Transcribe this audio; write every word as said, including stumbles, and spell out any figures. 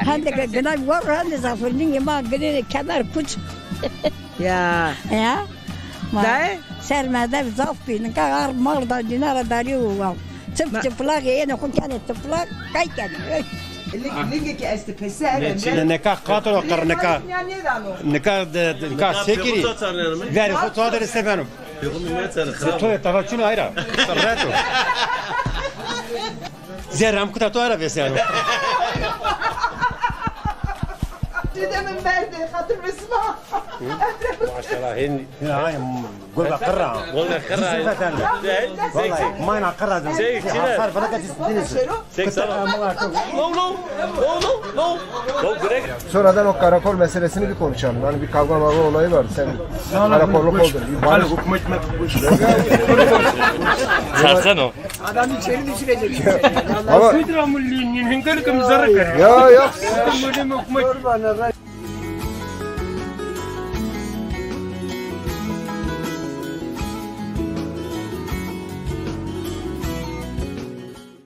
Hende ke gina war, hende zafirnî ma gine kemer kuç. Ya. Ya. Ma Dayê? Ser medev zaf bî. Nika ar mal da dîna ra darî û wa. Çıp çıplak, yene xo kene çıplak, kay kene. Lig-, ligê ki estê peser, Emre. Nika qatro qir nika. Nika de, de, nika sekirî. Verê xo tu adere se beno. Pêxumî meçere, xirab o. To tava çûn ayra. Reto. Zerrem kuta to ara vêseno. Dide min berdê, xatir bisma. Maşallah, hin. Hin ay, gol qirra. Gol qirra. Zî zî veten. Vallahi, mayna qirra. Zey, çine. Hasar falan kaçı diniz. Sek sana. No, no. No, no, no. No, direkt. Sonradan o karakol meselesini bir konuşalım. Hani bir kavga mavga olayı var. Sen karakolluk oldun. Hukmet. Çarsen o. Adam içeri düşürecek. Ama Sudra Mulli'nin hınkır kımzarı karıyor. Ya, ya. Sudra Mulli'nin hükmet.